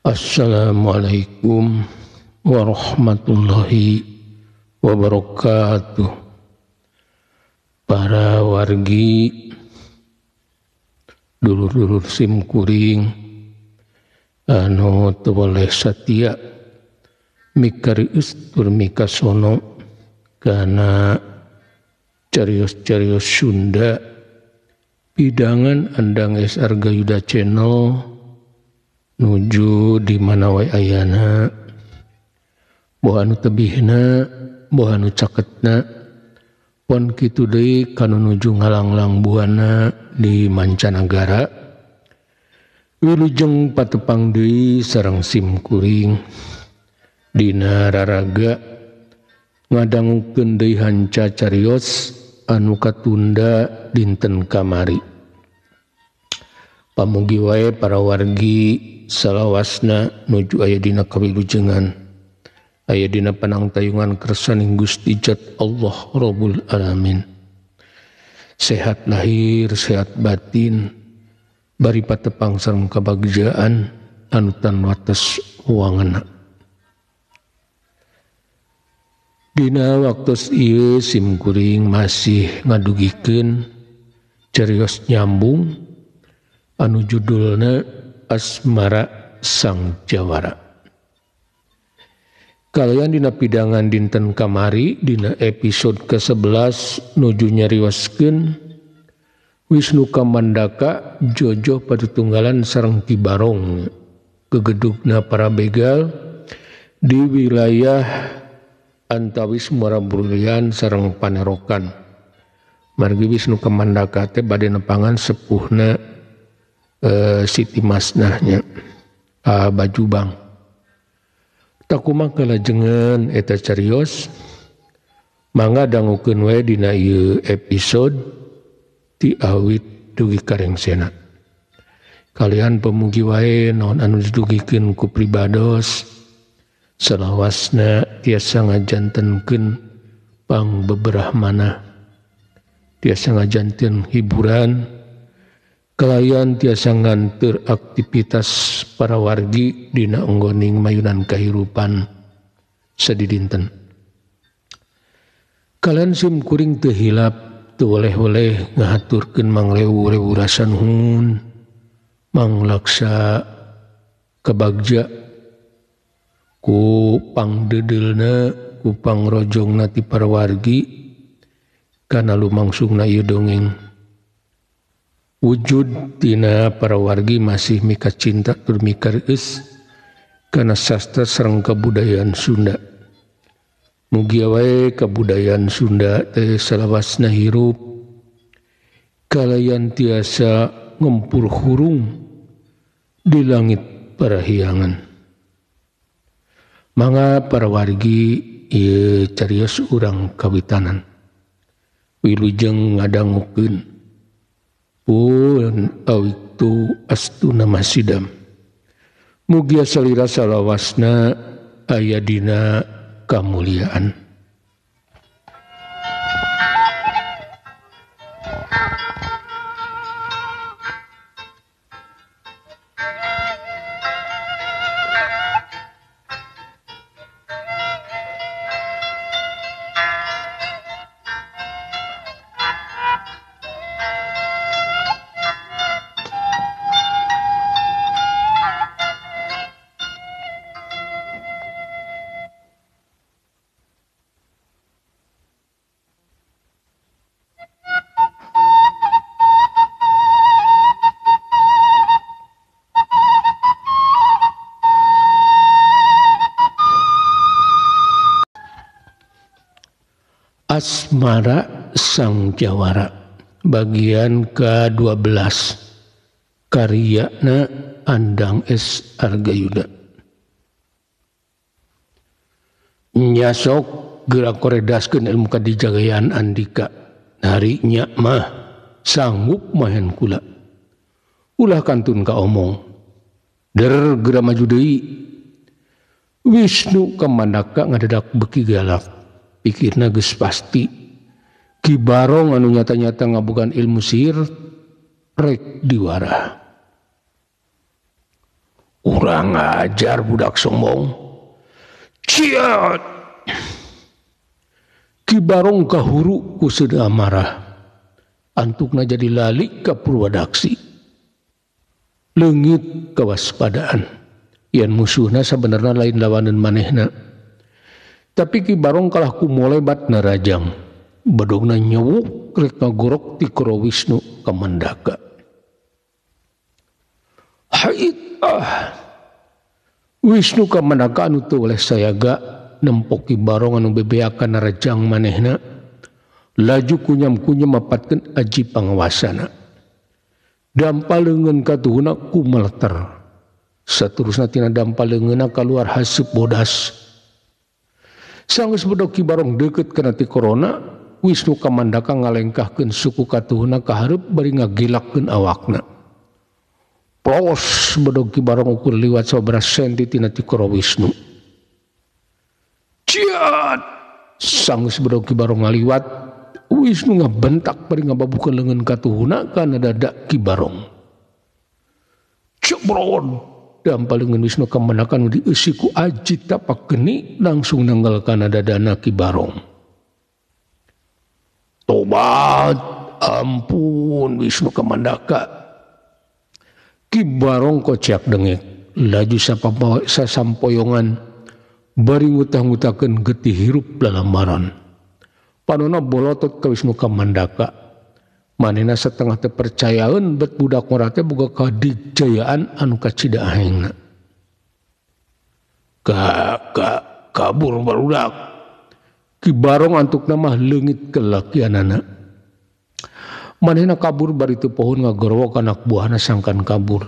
Assalamualaikum warahmatullahi wabarakatuh. Para wargi, dulur-dulur sim kuring anu teu boleh satia mikarius tur mikasono kana carios-carios Sunda pidangan Andang S. Argayuda Channel nuju di mana wae ayana, boh anu tebihna, boh anu caketna, pon kitu deui kanu nuju ngalanglang buana di mancanagara. Wilujeng patepang deui sareng sim kuring dina raraga ngadangukeun deui hanca carios anu katunda dinten kamari. Pamugi wae para wargi salawasna nuju aya dina kawilujengan, aya dina panangtayungan kersaning Gusti Jat Allah Rabbul Alamin. Sehat lahir, sehat batin, bari patepang sareng kabagjaan anu tan wates wangena. Dina waktos ieu sim kuring masih ngadugikeun carios nyambung anu judulna Asmara Sang Jawara. Kalian dina pidangan dinten kamari dina episode ke-11 nuju nyarioskeun Wisnu Kamandaka jojoh patutunggalan sareng Ki Barong gegedugna para begal di wilayah antawis Muara Bulian sareng Panerokan. Margi Wisnu Kamandaka teh bade nepangan sepuhna Siti Masnahnya Bajubang. Takumah kalajengan eta carios, mangga dangukeun we dina ieu episode ti awit dugi karengsena. Kalian pemugi wae naon anu didugikeun ku pribados salawasna tiasa ngajantenkeun pang beberah manah, tiasa ngajanten hiburan, kalayan tiasa nganteur aktivitas para wargi dina onggoning mayunan kahirupan sadidinten. Kalian sim kuring teu hilap teu oleh-oleh ngahaturkeun manglewu-lewu rasa nuhun, manglaksa kabagja ku pangdeudeulna, ku pangrojongna ti para wargi kana lumangsungna ieu dongeng. Wujud tina para wargi masih mika cinta tur mika reueus kana sastra sareng kabudayaan Sunda. Mugia wae kabudayaan Sunda teh salawasna hirup kalayan tiasa ngempur hurung di langit parahiangan. Mangga para wargi ieu carios urang kawitanan. Wilujeng ngadangukeun pun awitu astuna masidam. Mugia salira salawasna aya dina kamuliaan. Asmara Sang Jawara bagian ke-12 karyana Andang S. Argayuda. Nyasok gerak koredaskeun ilmu kadijagayaan andika. Hari nya mah sanggup mahen kula. Ulah kantun ka omong. Der geura maju deui. Wisnu Kamandaka ngadedak beki galak. Pikirna geus pasti Ki Barong anu nyata-nyata ngabogaan ilmu sihir rek diwarah. Urang ajar budak sombong. Ciat! Ki Barong kahuru ku seudeuh amarah. Antukna jadi lalik ka Purwadaksi. Leungit kawaspadaan. Yen musuhna sabenerna lain lawaneun manehna. Tapi Ki Barong kalah ku molebat narajang. Bedogna nyewuk rek ngagorok ti Koro Wisnu Kamandaka. Hait ah. Wisnu Kamandaka anu teu oleh sayaga nempok Ki Barong anu bebeakan narajang manehna. Laju kunyam-kunyam mapatkeun aji pangawasana. Dampa leungeun katuhuna ku meleter. Saterusna tina dampa leungeunna kaluar haseup bodas. Sanggeus bedog Ki Barong deukeut kana ti korona, Wisnu Kamandaka ngalengkahkeun suku katuhuna ka hareup bari ngagilakeun awakna. Plos bedog Ki Barong ukur liwat sabaraha senti tina ti Koro Wisnu. Ciat! Sanggeus bedog Ki Barong ngaliwat, Wisnu ngabentak bari ngababukeun leungeun katuhuna kana dada Ki Barong. Cebrod! Dampa leungeun Wisnu Kamandaka nu dieusi ku aji tapak geni langsung nanggal kana dadana Ki Barong. Tobat, ampun Wisnu Kamandaka. Ki Barong kociak dengek, laju sasampoyongan bari ngutah-ngutahkeun getih hirup lalambaran. Panona bolotot ka Wisnu Kamandaka. Manehna setengah teu percayaeun bet budak ngora teh boga kadigjayaan anu kacida ahengna. Ka kabur barudak. Ki Barong antukna mah leungit kelakianana. Manehna kabur bari teu pohon ngagorowok anak buahna sangkan kabur.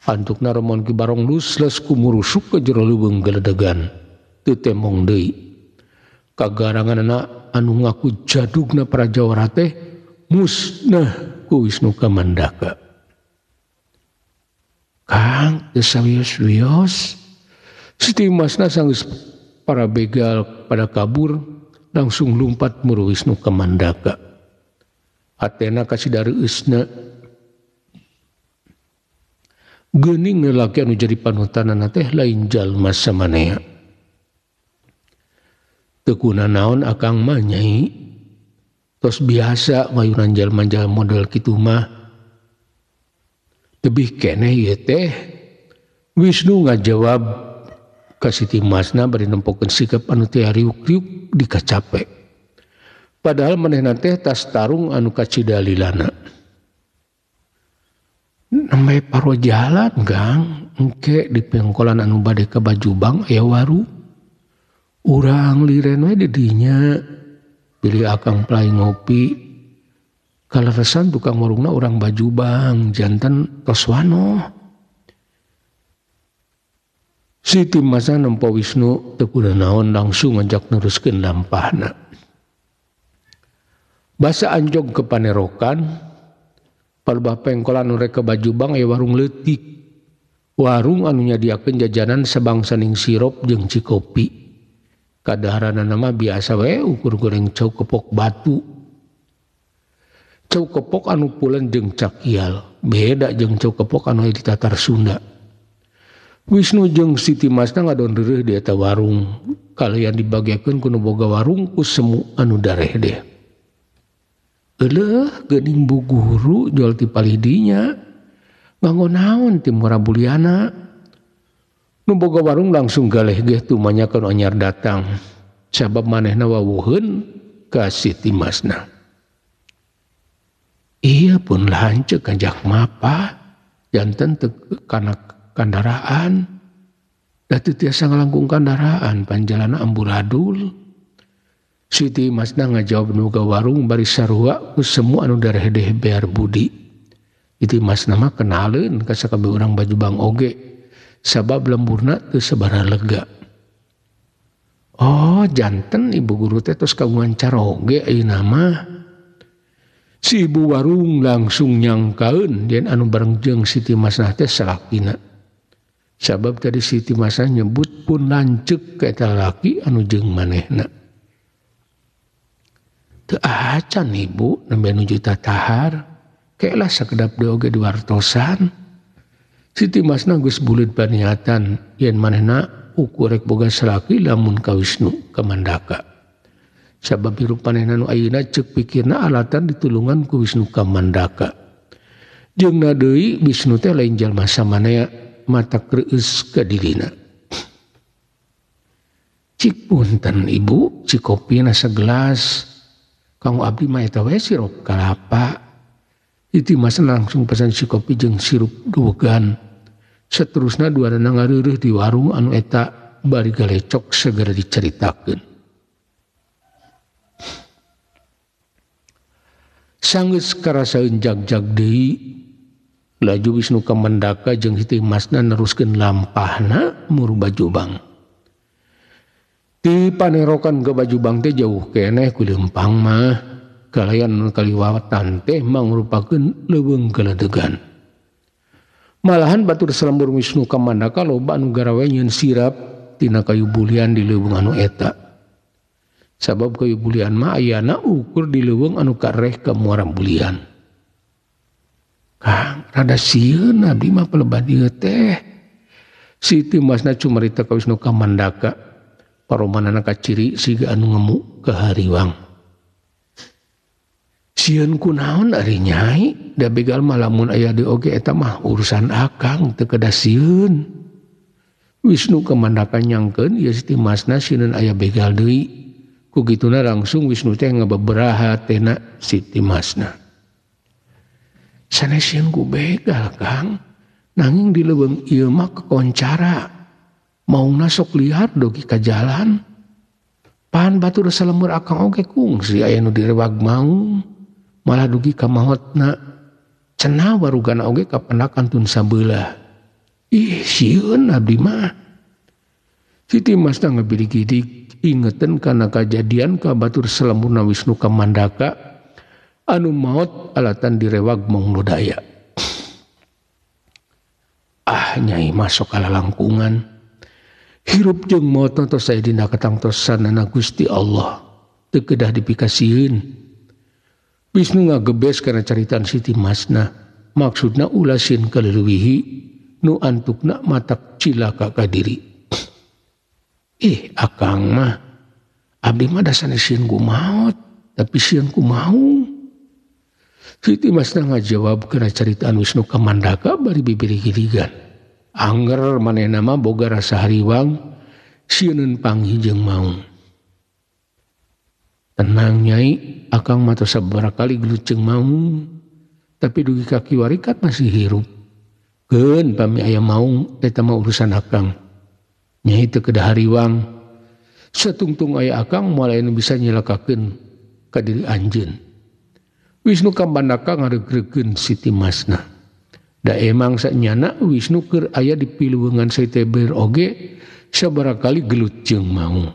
Antukna romon Ki Barong lusles kumurusuk ke jero leuweung geledegan. Teu temong deui. Kagaranganana anu ngaku jadugna para jawara teh musnah ku Wisnu Kamandaka. Kang teu sawios-wios. Siti Masna sanggeus para begal pada kabur langsung lumpat muru Wisnu Kamandaka. Hatena kasih dareueusna. Geuning lelaki anu jadi panutanana teh lain jalma samanea. Teu kuna naon akang mah nyai. Tos biasa mayunan jalma-jalma model kitu mah. Tebih keneh ieu teh. Wisnu ngajawab ka Siti Masna bari nempokeun sikap anu teh riuk-riuk dikacape. Padahal manehna teh tas tarung anu kacida lilana. Namanya paro jalan gang, engke di pengkolan anu bade ka Bajubang aya waru. Urang liren we di dinya. Pilih akang play ngopi. Kaleresan tukang warungna urang Bajubang, janten toswano. Siti Masna nempo Wisnu teu kudu naon langsung ngajak neruskeun lampahna. Basa anjog ke panerokan, palebah pengkolan anu rek ka Bajubang aya warung leutik. Warung anu nyadiakeun jajanan sabangsaning sirup jeung cikopi. Kadaharanana mah biasa we ukur goreng cau kepok batu. Cau kepok anu pulen jeung cakial, beda jeung cau kepok anu aya di Tatar Sunda. Wisnu jeung Siti Masna ngadon reureuh di eta warung. Kalayan dibagiakeun ku nu boga warung ku semu anu dareh deh. Euleuh geuning bu guru jual ti palih dinya. Nganggo naon ti murah buliana. Nu boga warung langsung galeh geh tumanya kana anyar datang. Sabab manehna wawuheun ka Siti Masna. Iya pun lanceuk kanjak mapa janten teu kana kandaraan. Da teu tiasa ngalangkung kandaraan panjalana amburadul. Siti Masna ngajawab nu boga warung bari sarua ku semu anu darehedeh bear budi. Siti Masna mah kenaleun ka sakabeh urang Bajubang oge. Sabab lemburna teu sabaraha lega. Oh, janten ibu guru teh tos kagungan caroge ayeuna mah. Si ibu warung langsung nyangkaeun yen anu bareng jeung Siti Masnah teh salakina. Sabab tadi Siti Masnah nyebut pun lanceuk ka eta lalaki anu jeung manehna. Teu acan ibu nembe nuju tatahar, kelah sakedap deui oge diwartosan. Siti Masna geus buleud paniatan yen manehna ukur rek boga salaki lamun ka Wisnu Kamandaka. Sabab hirup manehna nu ayeuna ceuk pikirna alatan ditulungan ku Wisnu Kamandaka. Jeung deui Wisnu teh lain jalma samanea matak reueus ka dirina. Cik punten ibu, cik kopina segelas. Kanggo abdi mah eta we sirup kalapa. Siti Masna langsung pesan si kopi jeung sirup duwegan. Seterusna duanana ngareureuh di warung anu eta bari galecok segera diceritakeun. Sanggeus karasaeun jag-jag deui, laju Wisnu Kamandaka jeung Siti Masna neruskeun lampahna muru Bajubang. Ti panerokan ke Bajubang teh jauh keneh ku leumpang mah. Kalayan kaliwatan teh mangrupakeun leuweung geledegan. Malahan batur salembur Wisnu Kamandaka loba anu garawe nyieun sirap tina kayu bulian di leuweung anu eta. Sabab kayu bulian mah ayana ukur di leuweung anu kareh ka muara bulian. Kang, rada sieun abdi mah pelebah dieu teh. Siti Masna cumarita ka Wisnu Kamandaka, paromanana kaciri siga anu ngemu ka hariwang. Sieun kunaon ari nyai, da begal mah lamun aya deui oge eta mah urusan akang teu kedah sieun. Wisnu Kamandaka nyangkeun ieu Siti Masna sieun aya begal deui. Ku kituna langsung Wisnu teh ngabeberaha tehna Siti Masna. Sanes sieun ku begal Kang, nanging di leuweung ieu mah kekoncara. Maungna sok liar dogi ka jalan. Pan batur salemur akang oge kungsi aya nu direwag maung. Malah dugi ka maotna. Cenah warugana oge kapendakan tun sabelah. Ih sieun abdi mah. Siti Masna ngabirigidik ingetan kana kajadian ka batur salemurna Wisnu Kamandaka anu maot alatan direwag maung lodaya. Ah nyai masuk ka lalangkungan. Hirup jeung maot tos aya dina katangtosanana Gusti Allah. Teu kedah dipikasieun. Wisnu ngagebes kana caritaan Siti Masna. Maksudna ulah sieun kaleuwihi nu antukna matak cilaka ka diri. Ih akang mah abdi mah dasana sieun ku maot, tapi sieun ku maung. Siti Masna ngajawab kana caritaan Wisnu Kamandaka bari bibiri-girigan. Angger manehna mah boga rasa hariwang sieuneun panggih jeung maung. Tenang nyai, akang mah tos sabaraha kali gelut jeung maung, tapi dugi ka kiwarikat masih hirup. Keun pami aya maung eta mah urusan akang. Nyai teu kedah hariwang. Satungtung aya akang moal aya nu bisa nyilakakeun ka diri anjeun. Wisnu Kamandaka ngareugreugkeun Siti Masna. Da emang sanyana Wisnu keur aya di piluweungan Saiteber oge sabaraha kali gelut jeung maung.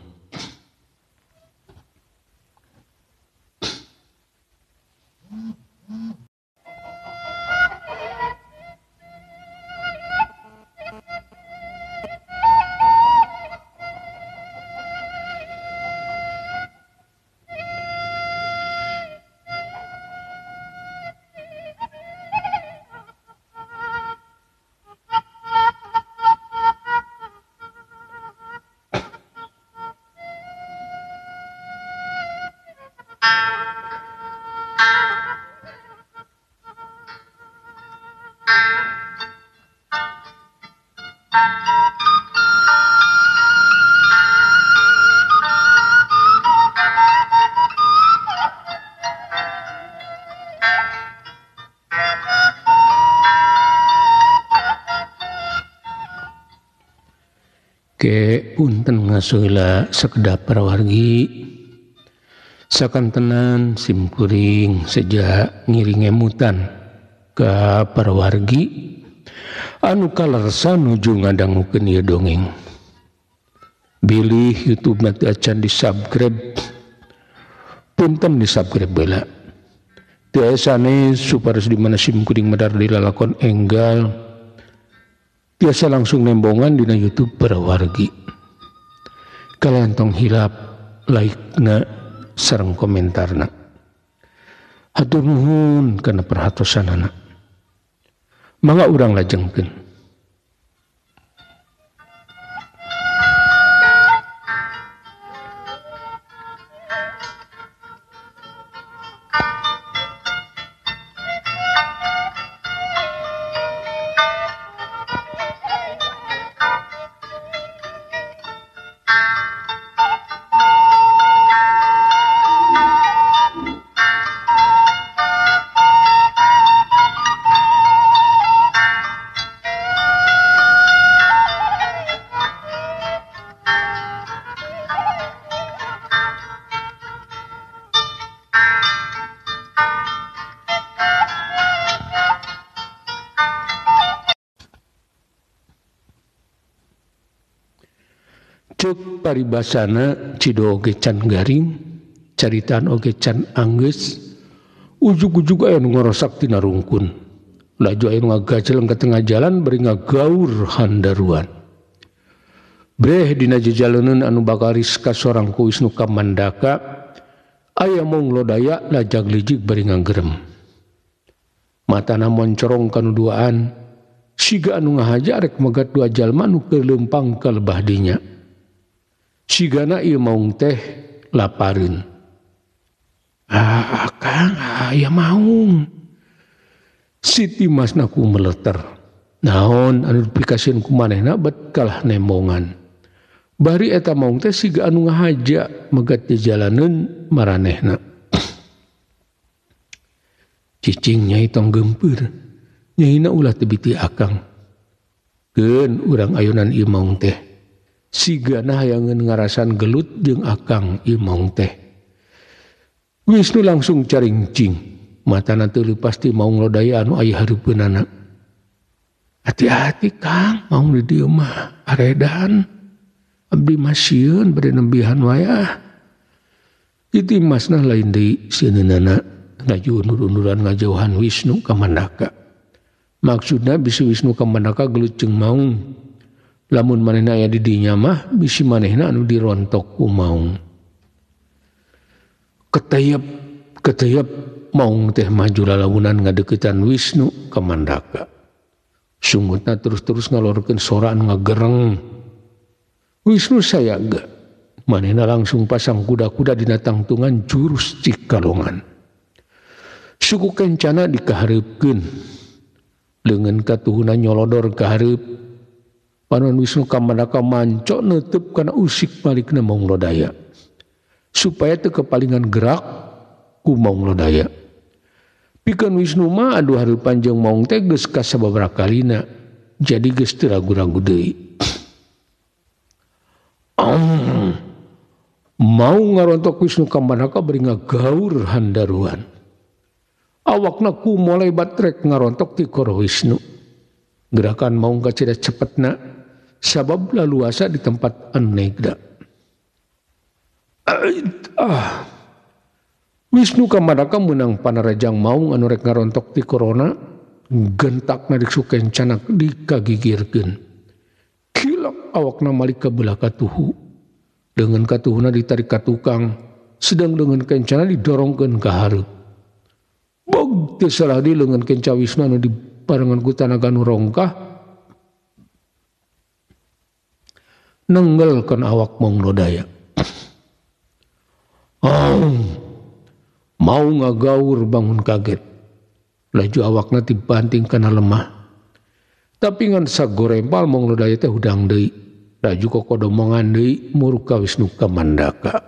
Ke punten ngasuhila sekedap parawargi sakantenan simkuring sejak ngiring emutan ka parawargi anu kalersa nuju ngadangukeun ieu dongeng. Bilih YouTube na teu acan di-subscribe, punten di-subscribe baheula. Teu aya sanes supados di mana simkuring medar dilalakon enggal tiasa langsung nembongan dina YouTube parawargi. Kalian tong hilap like-na sareng komentarna. Hatur nuhun kana perhatosanana. Mangga urang lajengkeun. Cek paribasana cido oge can garing, caritaan oge can anggeus, ujug-ujug aya nu ngorosak tina rungkun. Laju aya nu ngagajeleng ka tengah jalan bari ngagaur handaruan. Breh dina jejaleun anu bakaris kasorang ku Wisnu Kamandaka, aya Maung Lodaya lajag lijig bari ngagerem. Matana moncorong kanu duaan, siga anu ngahaja rek megat dua jalma nu keur leumpang ka lebah dinya. Sigana ieu maung teh lapareun. Ah, Kang, aya maung. Siti Masna ku meleter. Naon anu dipikasieun ku manehna bet kalah nembongan. Bari eta maung teh siga anu ngahaja megat di jalaneun maranehna. Cicing nyai tong geumpeur. Nyaina ulah teu biti akang. Keun urang ayunan ieu maung teh. Sigana hayangeun ngarasan gelut jeung akang ieu maung teh. Wisnu langsung caringcing. Matana teu leupas ti Maung Lodaya anu aya hareupeunana. Hati-hati Kang, maung di dieu mah aredan. Abdi mah sieun bade nembihan wae ah. Siti Masna lain deui sieunana laju undur-unduran ngajauhan Wisnu Kamandaka. Maksudna bisi Wisnu Kamandaka gelut jeung maung. Lamun manehna aya di dinya mah bisi manehna anu dirontok ku maung. Ketayap ketayap maung teh maju lalaunan ngadeuketan Wisnu Kamandaka. Sungutna terus-terus ngalorkeun sora anu ngagereng. Wisnu sayaga. Manehna langsung pasang kuda-kuda dina tangtungan jurus Cikalongan. Suku kencana dikahareupkeun. Leungeun katuhuna nyolodor kahareup. Panon Wisnu Kamandaka mancok neuteub kana usik malikna Maung Lodaya. Supaya teu kepalingan gerak ku Maung Lodaya. Pikeun Wisnu mah adu hareupan jeung maung teh geus kasababaraha kalina. Jadi geus teu ragu-ragu deui. Mau ngarontok Wisnu Kamandaka bari ngagaur handaruan. Awakna ku mulai batrek ngarontok ti koro Wisnu. Gerakan maung kacida cepetna sabab laluasa di tempat anu negda. Wisnu Kamandaka meunang panarajang maung anu rek ngarontok ti korona, gentakna diksu kencana dikagigirkeun. Kilak awakna malik ka belah katuhu. Dengan katuhuna ditarik ka tukang, sedang dengan kencana didorongkeun ka hareup. Bog teu salah di leungeun kenca Wisnu anu dibarengan ku tanaga nu rongkah nenggelkeun awak Maung Lodaya. Mau ngagaur bangun kaget. Laju awakna dibanting kana lemah. Tapi ngan sagorempal Maung Lodaya teh hudang deui. Laju kokodomongan deui murka Wisnu Kamandaka.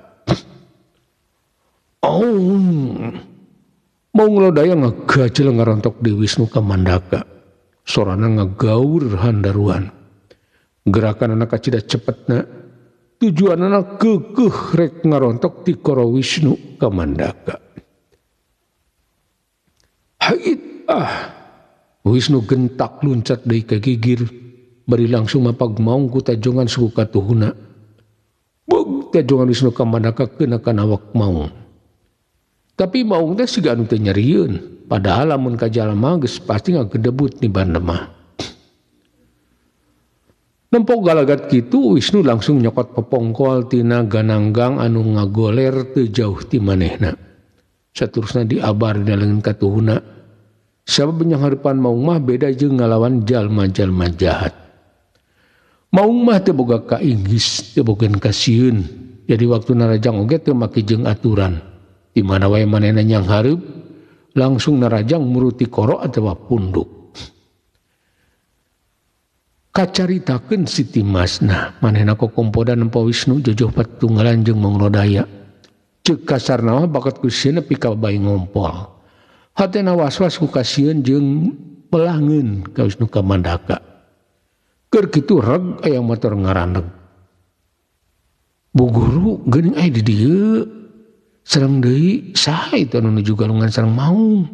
Maung Lodaya ngagajel ngarontok di Wisnu Kamandaka. Sorana ngagaur handaruan. Gerakan anak kacida cepetna. Tujuan anak kekeh rek ngarontok ti koro Wisnu Kamandaka. Hait ah. Wisnu gentak luncat deui ka gigir. Bari langsung mapag maung ku tajongan suku katuhuna. Bog tajongan Wisnu Kamandaka keuna kana awak maung. Tapi maung teh siga anu teu nyerieun. Padahal lamun ka jalma geus pasti ngagedebut ni bandemah. Nempo galagat kitu Wisnu langsung nyokot pepongkol tina gananggang anu ngagoler teu jauh ti manehna. Saterusna diabar dina leungeun katuhuna. Sabab nyanghareupan maung mah beda jeung ngalawan jalma-jalma jahat. Maung mah teu boga kainggis, teu boga kasieun. Jadi waktu narajang oge teu make jeung aturan. Di mana wae manehna nyanghareup langsung narajang muruti koro atawa punduk. Kacaritakeun Siti Masna manehna kokompodan nempo Wisnu jojoh patunggalan jeung Maung Lodaya. Ceuk kasarna mah bakat ku sieun nepi ka bae ngompol. Hatena was-was ku kasieun jeung pelangeun ka Wisnu Kamandaka. Keur kitu reg aya motor ngaraneg. Bu guru geuning aya di dieu. Sareng deui saha itu anu nuju galungan sareng maung.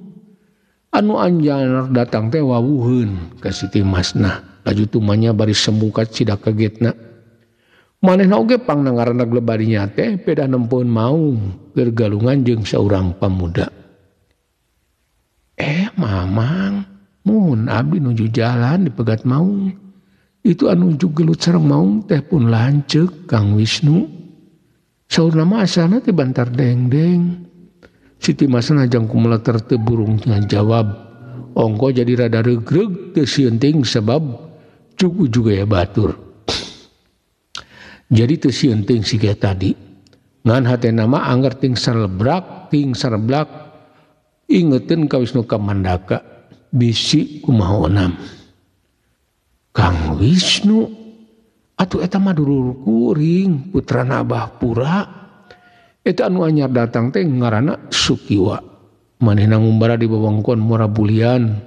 Anu anjeunna datang teh wawuheun ka Siti Masna. Laju tumanya bari sembukat cida kagetna. Manehna oge pangna ngaranna glebadinya teh beda nempoeun maung keur galungan jeung saurang pamuda. Mamang mun abdi nuju jalan dipegat maung. Itu anu nuju gelut sareng maung teh pun lanceuk Kang Wisnu. Saurna mah asalna teh bantar dengdeng. Siti Masna jang kumeleter teu burung ngajawab. Ongko jadi rada regreg teu sieun teuing sebab cukup juga ya batur. Jadi teu sieun teuing siga tadi. Ngan hatena mah angger ting sarlebrak, ting sarblak ingeteun ka Wisnu Kamandaka bisi kumaha onam. Kang Wisnu atuh eta mah dulur kuring putrana Abah Pura. Eta anu anyar datang teh ngaranna Sukiwa. Manehna ngumbara di wewengkon Muara Bulian.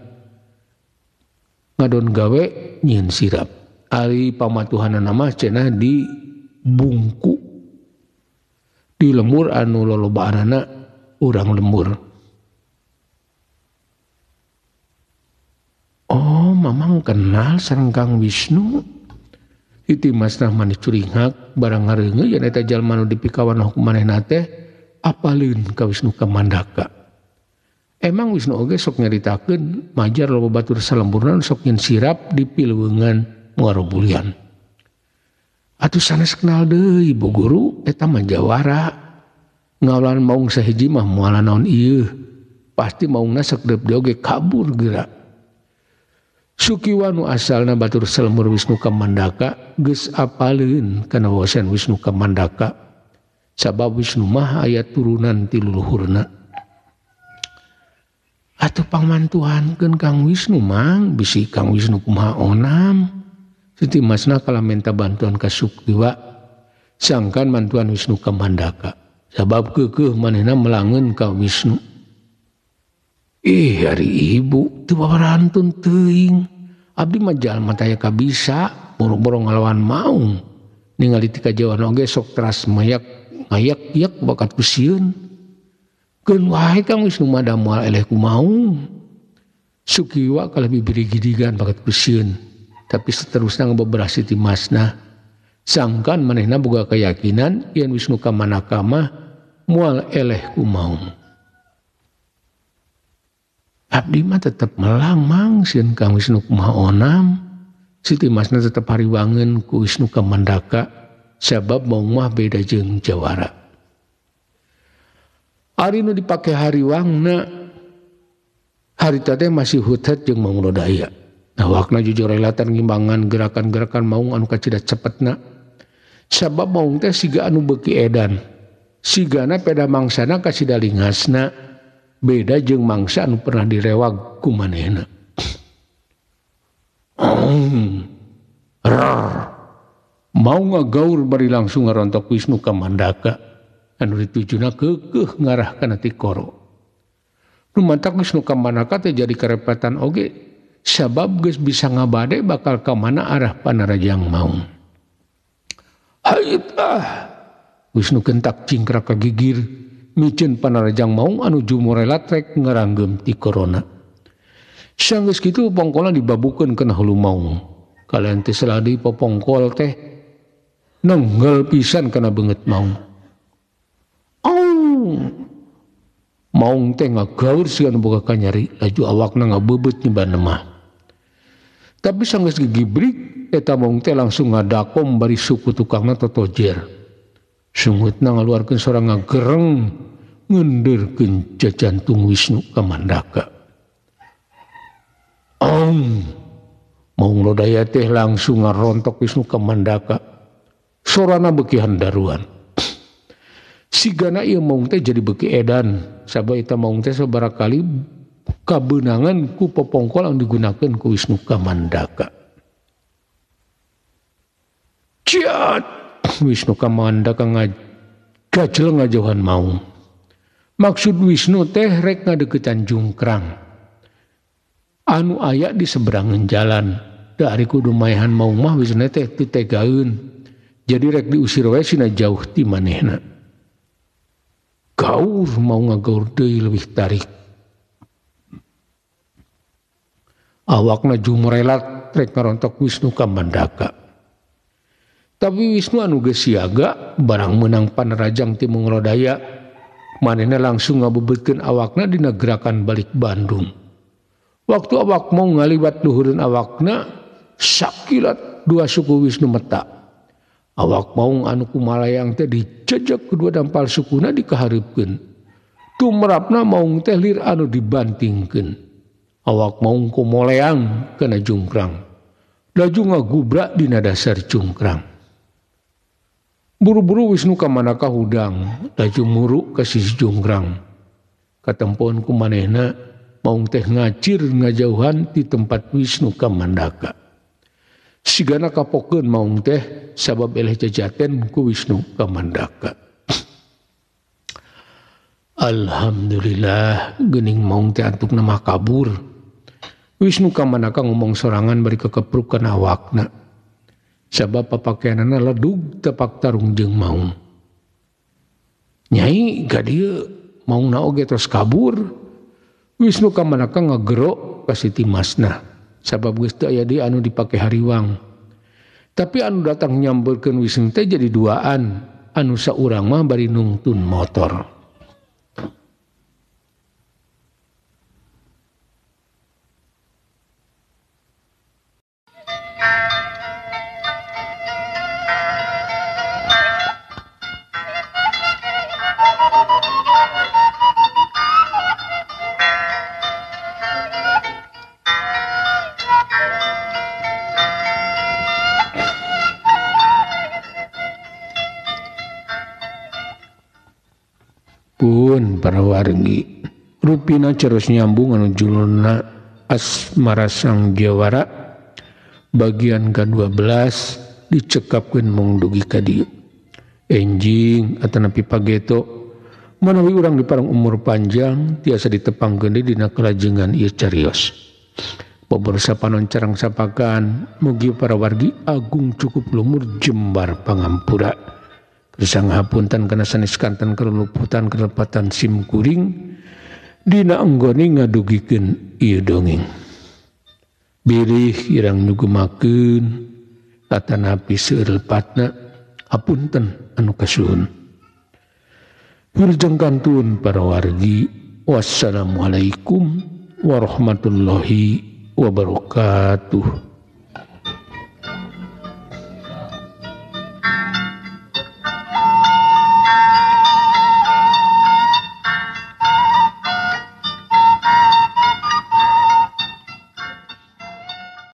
Ngadon gawe nyieun sirap. Ari pamatuhanana mah cenah di bungku. Di lembur anu lolobaanana urang lembur. Oh, mamang kenal sareng Kang Wisnu. Siti Masnah manis curinghak barang ngareungeun yen eta jalma nu dipikawan ku manehna teh apaleun ka Wisnu Kamandaka. Emang Wisnu oge sok nyaritakeun majar loba batur salemburna sok nyen sirap di pileungan Muara Bulian. Atuh sanes kenal deui Bu Guru eta mah jawara. Ngawalan maung sahiji mah moal naon ieu. Pasti maungna sakedep deui oge kabur geura. Sukiwa nu asalna batur salemur Wisnu Kamandaka geus apaleun kana wawasan Wisnu Kamandaka. Sabab Wisnu mah aya turunan ti luluhurna. Atuh pangmantuhankeun Kang Wisnu mang bisi Kang Wisnu kumaha onam. Siti Masna kalah minta bantuan ka Sukiwa sangkan mantuan Wisnu Kamandaka. Sabab keukeuh manehna melangeun ka Wisnu. Ih, ari ibu teu babarantun teuing. Abdi mah jalma taya kabisa boro-boro ngalawan maung. Ningali ti kajauhan oge sok teras mayak ngayak-yak bakat ku sieun. Keun wae Kang Wisnu mah da moal eleh ku maung. Sukiwa kalah bibiri gidigan bakat ku sieun. Tapi seterusna ngabeberah Siti Masna. Sangkan manehna boga keyakinan yen Wisnu Kamandaka mah moal eleh ku maung. Abdi mah tetep melang mang sieun Kang Wisnu kumaha onam. Siti Masna tetep hariwangeun ku Wisnu Kamandaka sabab maung mah beda jeung jawara. Ari nu dipake hariwangna harita teh masih hutet jeung Maung Lodaya. Awakna jujur relatan ngimbangan gerakan-gerakan maung anu kacida cepetna. Sabab maung teh siga anu beuki edan. Sigana peda mangsana kacida lingasna. Beda jeung mangsa anu pernah direwag ku manehna. Mau ngagaur bari langsung ngarontok Wisnu Kamandaka anu ditujuna keukeuh ngarah kana tikoro. Nu mantak Wisnu Kamandaka teh jadi karepetan oge sabab geus bisa ngabade bakal ka mana arah panarajang maung. Hayt ah. Wisnu kentak cingkrak ka gigir. Miceun panarajang maung anu jumurelat rek ngaranggem ti korona. Sanggeus kitu pongkolan dibabukeun kana hulu maung. Kalian teh seladi popongkol teh nenggal pisan kana beungeut maung. Au! Maung teh ngagaur siga nu boga kanyari, laju awakna ngabebeut nyiban lemah. Tapi sanggeus gigibrik eta maung teh langsung ngadakom bari suku tukangna totojer. Sungutna ngaluarkeun sora ngagereng ngendeurkeun jajantung Wisnu Kamandaka. Om Maung Lodaya teh langsung ngarontok Wisnu Kamandaka. Sorana beuki handaruan. Sigana ieu maung teh jadi beuki edan. Sabab eta maung teh sabaraha kali kabeunangan ku popongkol anu digunakeun ku Wisnu Kamandaka. Ciat! Wisnu Kamandaka ngagajel ngajauhan maung. Maksud Wisnu teh rek ngadeukeutan jungkrang anu aya di seberangan jalan. Da ari kudu maehan maung mah Wisnu teh teu tegaeun. Jadi rek diusir wae sina jauh ti manehna. Gaur mau ngagaur deui leuwih tarik. Awakna jumrelat rek ngarontok Wisnu Kamandaka. Tapi Wisnu anu geus siaga barang meunang panarajang ti Mungrodaya manehna langsung ngabebetkeun awakna dina gerakan balik Bandung. Waktu awak mau ngaliwat luhureun awakna sakilat dua suku Wisnu meta. Awak maung anu kumalayang teh dijejek kedua dampal sukuna dikahareupkeun. Tumrapna maung teh lir anu dibantingkeun. Awak maung kumoleang kana jungkrang. Laju ngagubrak dina dasar jungkrang. Buru-buru Wisnu kamanaka hudang, laju muru ka sisi jungkrang. Katempoan ku manehna maung teh ngacir ngajauhan ti tempat Wisnu Kamandaka. Sigana kapokeun maung teh sabab eleh jajaten ku Wisnu Kamandaka. Alhamdulillah geuning maung teh antukna mah kabur. Wisnu Kamandaka ngomong sorangan bari kekeprukan awakna. Sabab papakeanana ledug tepak tarung jeung maung. Nyai ka dieu maungna oge terus kabur. Wisnu Kamandaka ngagero ka Siti Masnah. Sabab geus teu aya deui anu dipake hariwang. Tapi anu datang nyamberkeun Wisnu teh jadi duaan, anu saurang mah bari nungtun motor. Pun para wargi rupina terus nyambung anu juluna Asmara Sang Jawara bagian ke-12 dicekapkeun mung dugi ka dieu. Enjing atanapi pageto manawi urang diparang umur panjang tiasa ditepangkeun deui dina kalajengan ieu carios. Bobor sapanon carang sapakan mugi para wargi agung cukup lumur jembar pangampura. Sang hapunten kana sanes kanten keruluputan kelepatan sim kuring dina anggone ngadugikeun ieu dongeng. Bilih irang nyugemakeun atanapi seueur lepatna hapunten anu kasuhun. Wilujeng kantun para wargi. Wassalamualaikum warahmatullahi wabarakatuh.